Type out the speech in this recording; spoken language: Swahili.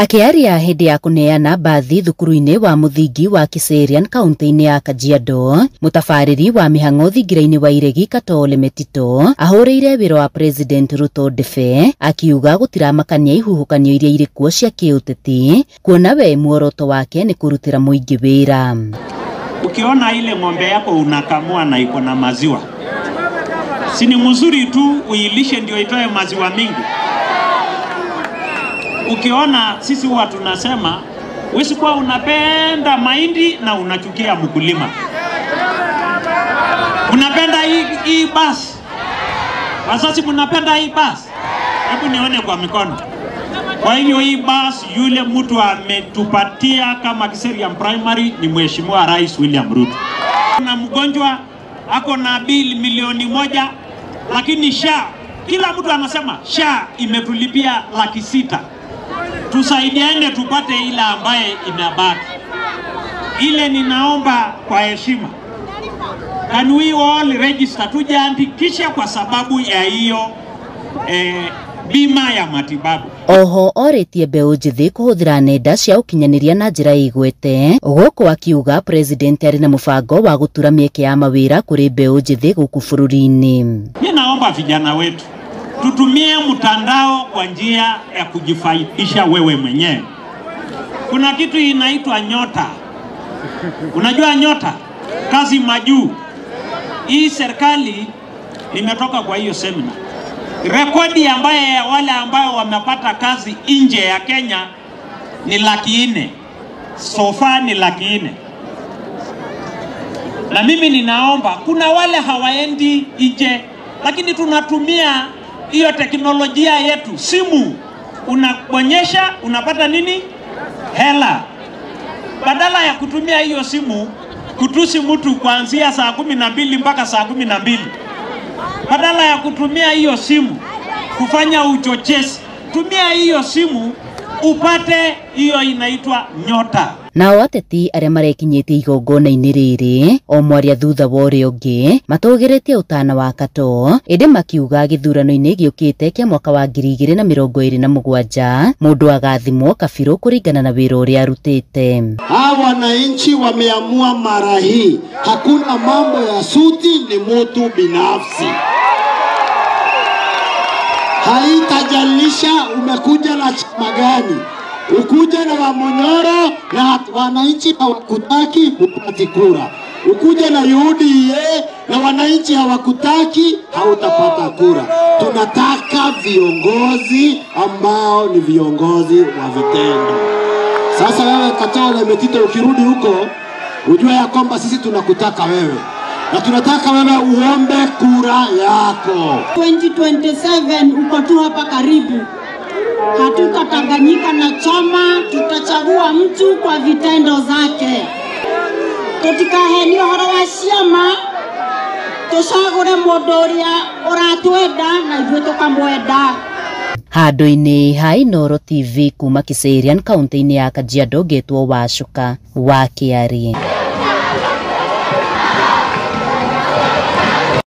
Akiaria hindi ya kuneana bathi thukuru-ini wa muthingi wa Kiserian kaunti-ini ya Kajiado, mutabariri wa mihango thingira-ini wa Iregi Katoo Ole Metito ahuriire wira wa President Ruto Ndefe akiuga gutiramakania ihuhukanio iria iri kuo cia kiuteti kuona we muoroto wake ni kurutira muingi wira. Ukiona ile ng'ombe yako unakamua na iko na maziwa, si ni mzuri tu uilishe ndio itoe maziwa mingi? Ukiona sisi huwa tunasema usikuwa unapenda mahindi na unachukia mkulima. Unapenda hii basi. Wazazi mnapenda hii basi? Hebu nione kwa mikono. Kwa hiyo hii basi yule mtu ametupatia kama Kiserian Primary ni Mheshimiwa Rais William Ruto. Kuna mgonjwa ako na bili 1,000,000 lakini SHA, kila mtu anasema SHA imetulipia 600,000. Tusaidiane tupate ile ambaye inabaki. Ile ninaomba kwa heshima, can we all register, tujiandikishe kwa sababu ya hiyo bima ya matibabu. Oho oretie mbeũ njĩthĩ kũhũthĩra nenda cia ũkinyanĩria na njĩra ĩgwete, gũkũ akiuga president arĩ na mũbango wa gũtura mĩeke ya mawĩra kũrĩ mbeũ njĩthĩ gũkũ bũrũri-inĩ. Ninaomba vijana wetu tutumie mtandao kwa njia ya kujifaidisha wewe mwenyewe. Kuna kitu inaitwa nyota. Unajua nyota? Kazi majuu. Hii serikali nimetoka kwa hiyo seminar. Rekodi ambaye wale ambao wamepata kazi nje ya Kenya ni 400,000. So far ni 400,000. Na mimi ninaomba, kuna wale hawaendi nje, lakini tunatumia hiyo teknolojia yetu, simu unabonyesha unapata nini? Hela. Badala ya kutumia hiyo simu kutusi mtu kuanzia saa 12 mpaka saa 12. Badala ya kutumia hiyo simu kufanya uchochezi, tumia hiyo simu upate hiyo inaitwa nyota. Nao ateti arĩa marekinyĩtie igongona-inĩ rĩrĩ o mwaria thutha wa ũrĩa ũngĩ matũgĩrĩtie ũtana wa Katoo, ĩndĩ makiuga gĩthurano-inĩ gĩũkĩte kĩa mwaka wa 2027 mũndũ agathimwo kabirũ kũringana na wĩra ũrĩa arutĩte. Hawa wananchi wameamua mara hii, hakuna mambo ya suti, ni mtu binafsi. Haitajalisha umekuja na chama gani, ukuja na Wamunyoro na wananchi hawakutaki, hupati kura. Ukuja na UDA na wananchi hawakutaki, hautapata kura. Tunataka viongozi ambao ni viongozi wa vitendo. Sasa wewe Katoo Ole Metito ukirudi huko, ujue ya kwamba sisi tunakutaka wewe. Na tunataka wewe uombe kura yako. 2027 uko tu hapa karibu. Hatutatanganyika na chama, tutachagua mtu kwa vitendo zake. Tutikahenio horo wa ciama, tucagure mundu uria uratwenda na ithuĩ tukamwenda. Handũ-inĩ ha Inooro TV kuma Kiserian kaunti-inĩ ya Kajiado, ngetwo Wacuka wa Kĩarĩ.